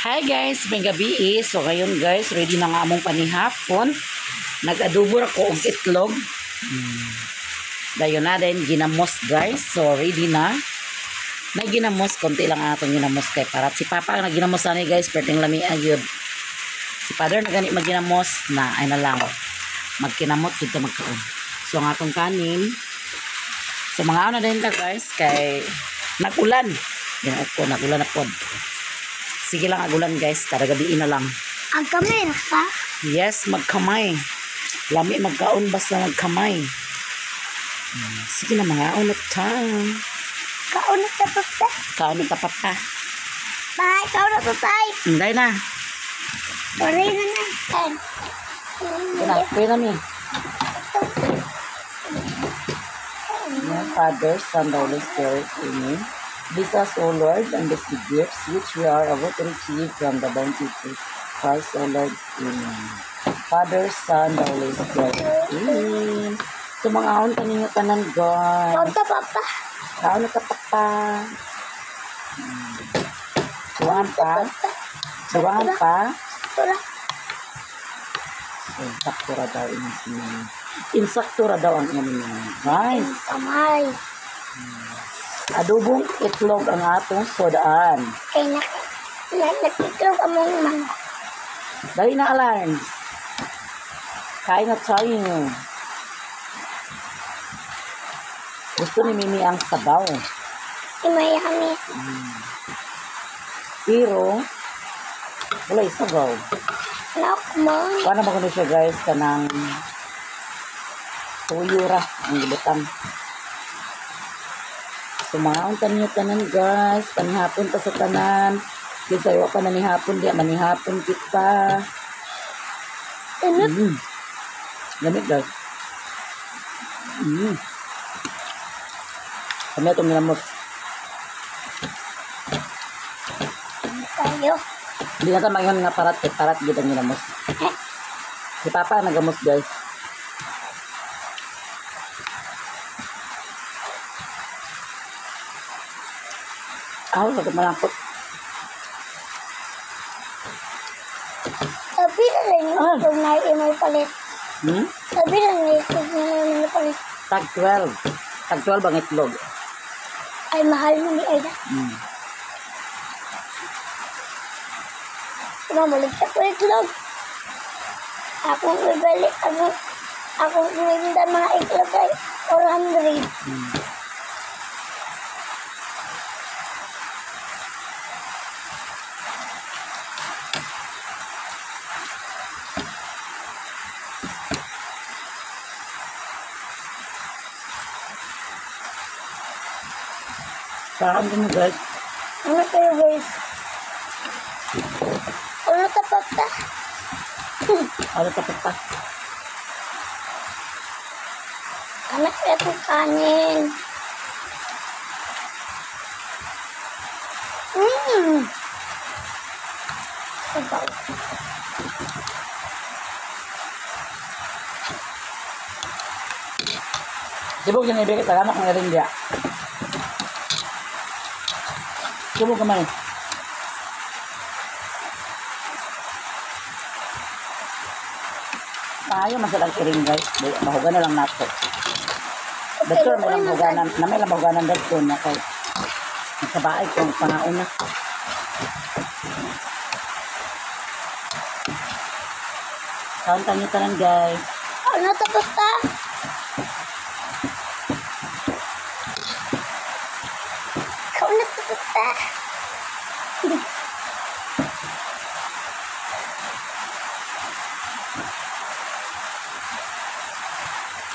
Hi guys, may gabi eh. So ngayon guys, ready na nga among panihapon. Nag-adobo ra ko og itlog. Dayon na din ginamos guys. So ready na. Naginamos, konti lang atong ginamos kay parat. Si Papa ang naginamos ani guys, perting lami agyod. Si Father na gani maginamos na ay na lang. Magkinamot jud ta magkaon. So ang atong kanin. So mga na din ta guys kay nag-ulan. Ginoo ko, nag-ulan na pod. Sige lang agulan guys, kada gabi na lang. Ang kamay ka? Yes, magkamay. Lami magkaon basta magkamay. Sige na mga unot ta. Kaon na ta papa. Kaon na ta papa. Bye, kaon na tatay. Hinday na. Tuloy na na. Sige na, pwede na mi. Father, Son, the Holy Spirit. Amen. Bless us, O Lord, and bless the gifts which we are about to receive from the bounty of Christ, O Lord. Amen. Father, Son, the Holy Spirit. Amen. So, mga ahon kaninyo tanan, guys. Kaon ta papa. Kaon na ta papa. Duwahan pa. Duwahan pa. Wala. So, insakto ra daw inyong sinang. Insakto ra daw ang inyong sinang. Guys. Kamay. Adobong itlog ang atong sodaan. Kay na nakitlog among manok. Dali na alarms. Kain na tayo. Gusto ni Mimi ang sabaw. Si Miami. Pero, wala sabaw. Anak mo. Wala ba kuno siya guys, kanang tuyo ra ang gibutang. So mga unta niyo tanan guys, panihapon ta sa tanan. Kinsa wa pa nanihapon di manihapon kita. Ano? Lamig guys. Kami itong ginamos. Tayo. Hindi na ta mayon nga parat kay parat gid ang ginamos. Si Papa ang nagamos guys. Aw, wag malangkot. Sabi na lang yung itlog na imay palit. Sabi na lang yung itlog na imay palit. Tag 12. Tag 12 ang itlog. Ay, mahal mo ni Aida. Mamulig sa ko itlog. Akong ibalik, akong ibinda mga itlog ay 400. Saan mo guys? Ano kayo guys? Ano tapat ta? Ano tapat ta? Anak itong kanin. Sabaw. Di ba yung ibigay taganak ng rin diya? Subo kamay. Maayo man sa lang iring guys. Mahugan na lang nato. Dagko na may lang huganan. Na may lang mahuganan dagko na kay nagsabaay kung pangauna. Kaon tayo tanan guys. Ano tapos ta? Kaon na tapos ta.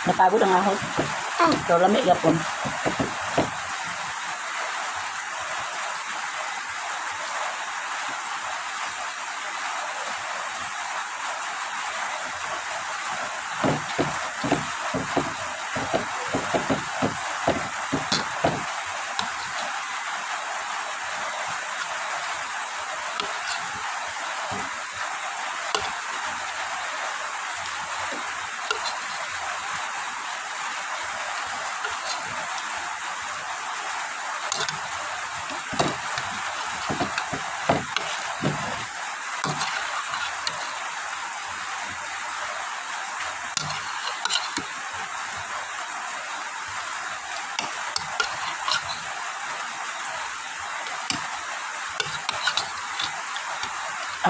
Napagod ang ahos. So, lami gapon.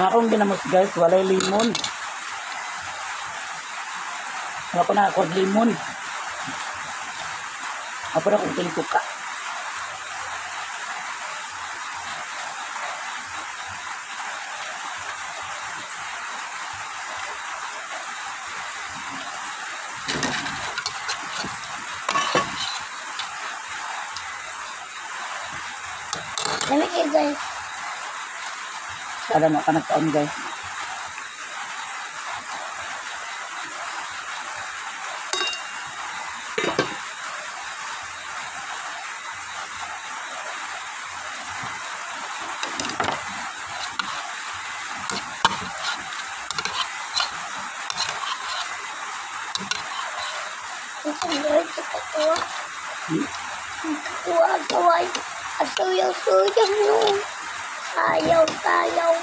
Akong ginamos, guys, walay limon. Wala ko na ako limon. Ako na kung suka. Lami kayo, guys. Alam mo ka nagkaon, guys. Ang guys, katuwa. Katuwa, kaway. Asuyaw-suyaw no. Sayaw, sayaw.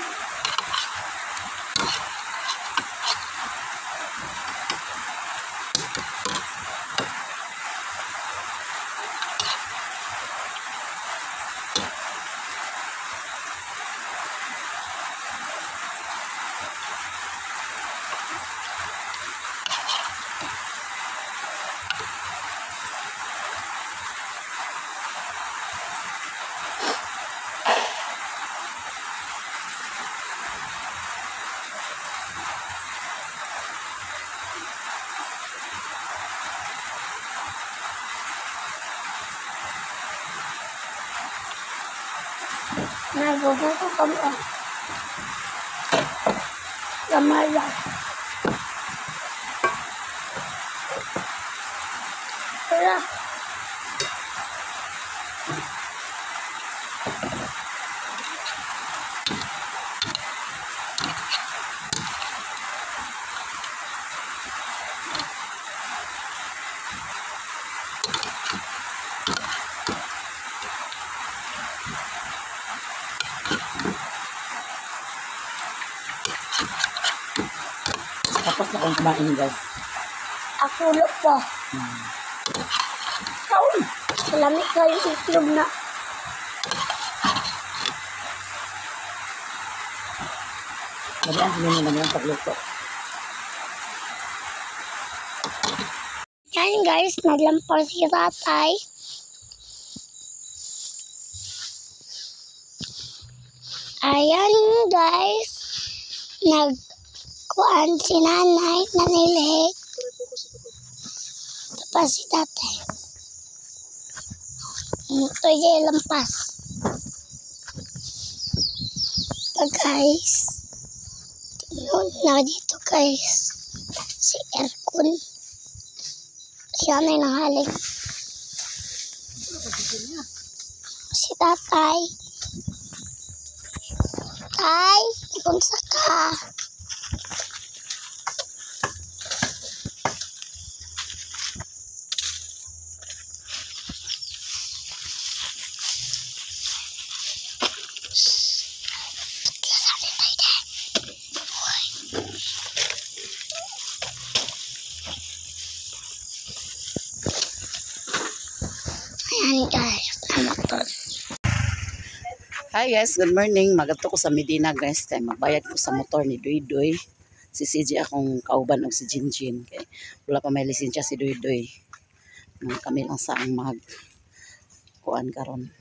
Nagugusto ko kami. Gamay lang. Wala. Tapos na akong kumain, guys. Ako pa. Kaon! Lamig kayo itlog na. Sabi ang sinunod naman ang pagluto. Yan guys, naglampar si tatay. Ayan guys, nagkuan si nanay, nanilhik. Tapos si tatay. Ito yung lampas. Pa guys, tingnan na dito guys, si aircon. Si nanay nanghaling. Si tatay. Tay, nagunsa ka? Ayan guys, namatol. Hi guys, good morning. Magadto ko sa Medina, guys. Kay magbayad ko sa motor ni Duy Duy. Si CJ akong kauban og si Jinjin. Kay wala pa may lisensya si Duy Duy. Nang kami lang sa ang mag kuan karon.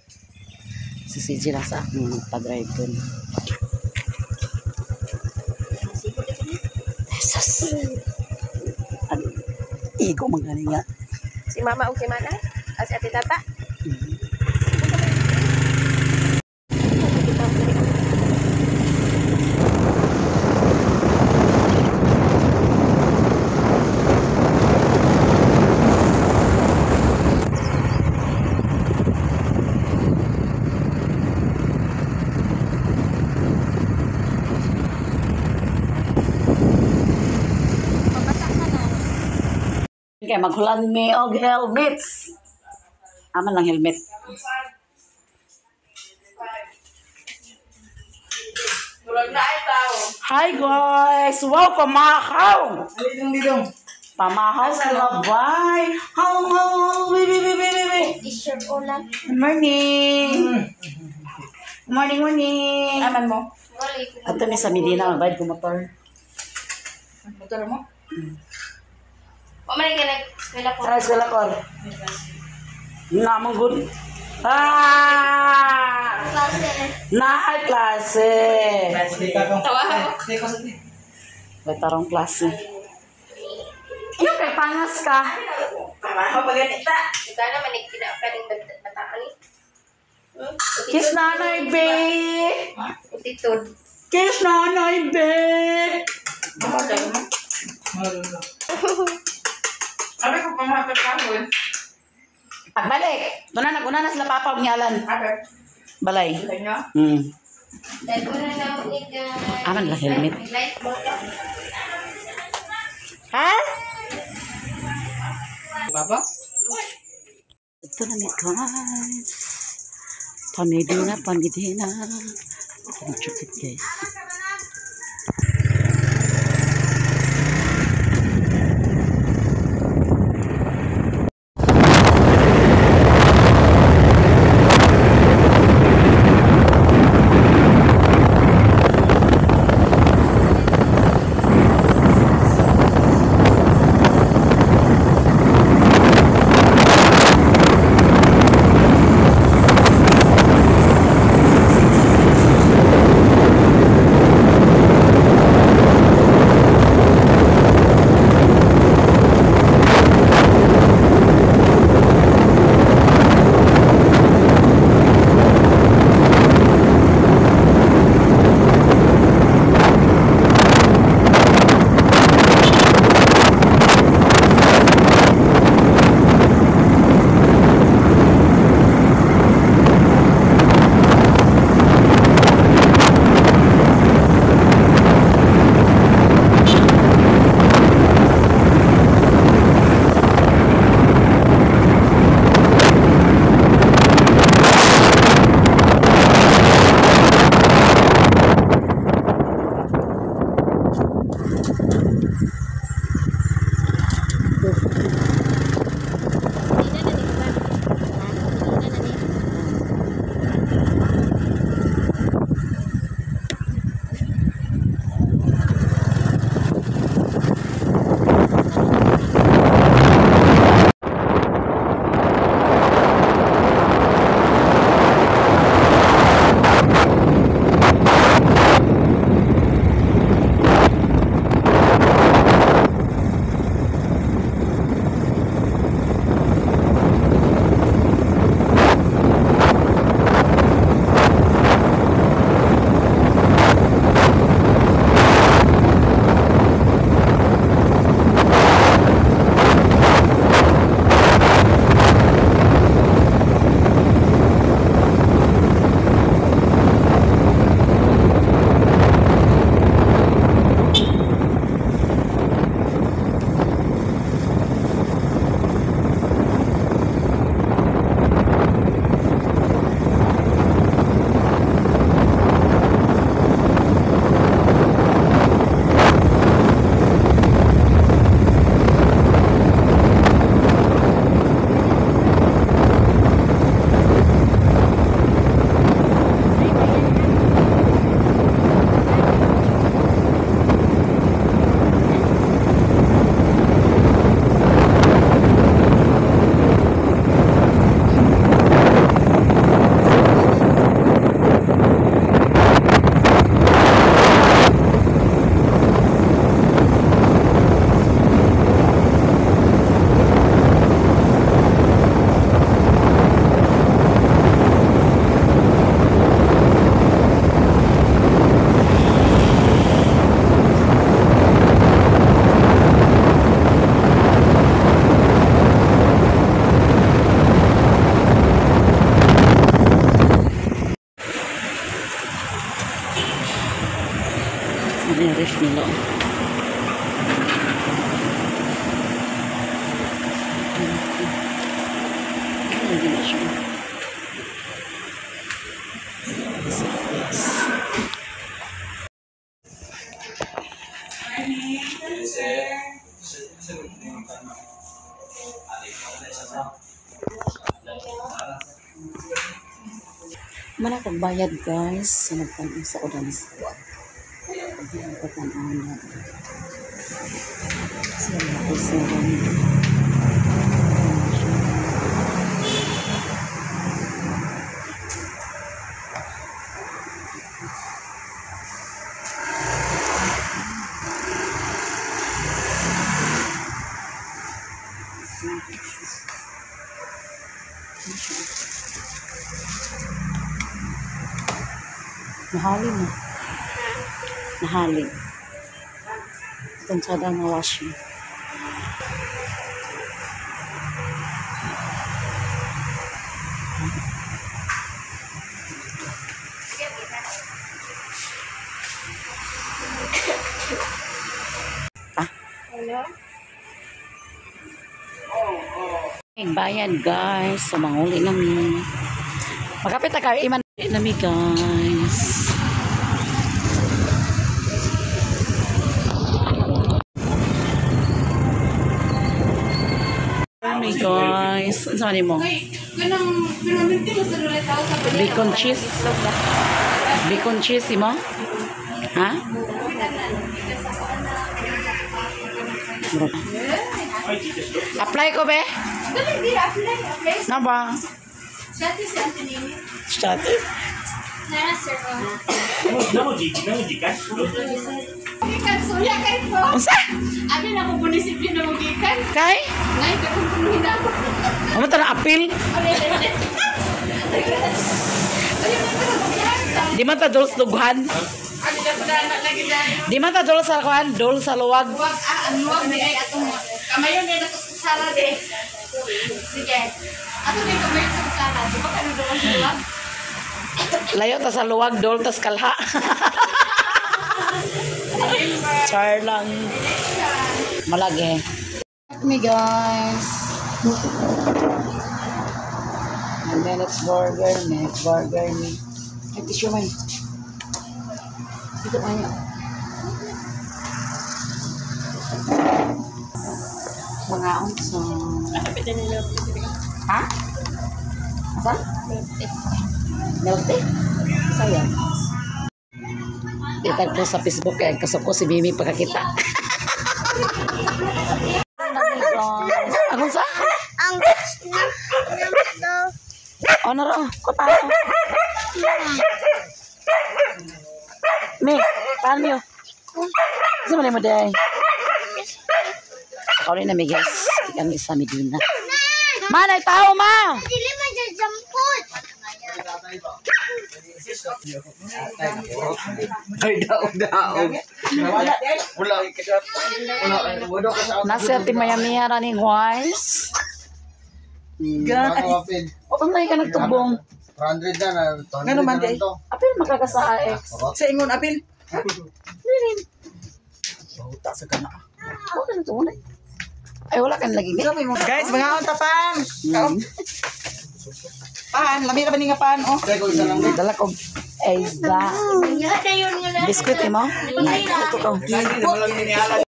Si CJ lang sa akong magpa-drive dun. Jesus. Ano? Igo man gani nga. Si mama o si mana? Ah, si ate tata? Okay, maghulan mi og helmets. Aman lang helmet. Hi guys! Wow, pamahaw! Pamahaw sa labay! Hello, hello, hello, baby, baby, baby! T-shirt ulan. Good morning! Morning, morning! Aman mo? Ato mi sa Medina, magbayad ko motor. Motor mo? Pamay ka nag-wala ko. Tara, sila kor. Namang good. Ah! Klase. Naay klase. Tawa ako. May tarong klase. Ano kay pangas ka? Pamahaw pa ganita. Ikaw naman, nagpinakaling bataan eh. Kiss nanay, be! Utitod. Kiss nanay, be! Sabi ko pamahaw pa kahoy. Pagbalik! Una na, una na sila papa og nyalan. Abe. Balay. Kanya. Dahil una na mo ni guys. Aman lah helmet. Light mo. Ha? Baba? Ito na mi guys. Pamedina, pamedina. Ang chupit guys. Ano yung ref nila? Ano na siya? Yes. Mana pagbayad guys, sa nagtan sa udan sa kuwan. Pagbayad ko tan-aw na. Siya na ko sa Nahalin na. Nahalin. Itong sada nga washing. Ah. Hello? Bayan guys, sa manguli nami. Makapit ta kar iman nami guys. Nami guys, unsa man nimo? Bacon cheese. Bacon cheese imo? Ha? Apply ko be? Na ba? Chat. Unsa? Abi na ko munisipyo na mo gikan. Kay? Ngay ka kung punuhin ako. Amo ta na apil? Di man ta dol sa dughan. Abi na ko na lagi dahil. Di man ta dol sa kuan, dol sa luwag. Wag ah, ang luwag ni ay atong kamayon ni nato sa kusara de. Sige. Ato ni kamayon sa kusara. Di ba kanu doon sa luwag? Layo ta sa luwag, dol tas kalha. Char lang. Malagi. Me guys. And then it's burger, me, burger me. Ay, tissue man. Dito kayo. Mga unsa. Ha? Asa? Milk tea? Sayang. Itag ko sa Facebook kaya kasuko si Mimi pagkakita. Anong sa? Ang Oh, naro. Ko pa. Mi, paano yun? Sa mali mo day? Ako rin na mi guys. Kami sa Medina. Ma, nay tao ma! Dili man siya jampot. Ay, daog-daog. Wala. Wala. Wala. Nasa ti Miami running wise. Guys. O, pamay ka nagtubong. 100 na na. 200 Ngano man, na lang to. Apil makakasa AX. Sa ingon apil. Rin. Bauta sa kana. Wala ka nagtubong. Ay, wala ka lagi. Guys, mga unta pan. Pan, lami ra ba ni nga pan oh. Teka, isa lang. Dala ko ay isda. Nga dayon nga na. Biskuit mo? Ito ko. Hindi naman lang ninialan.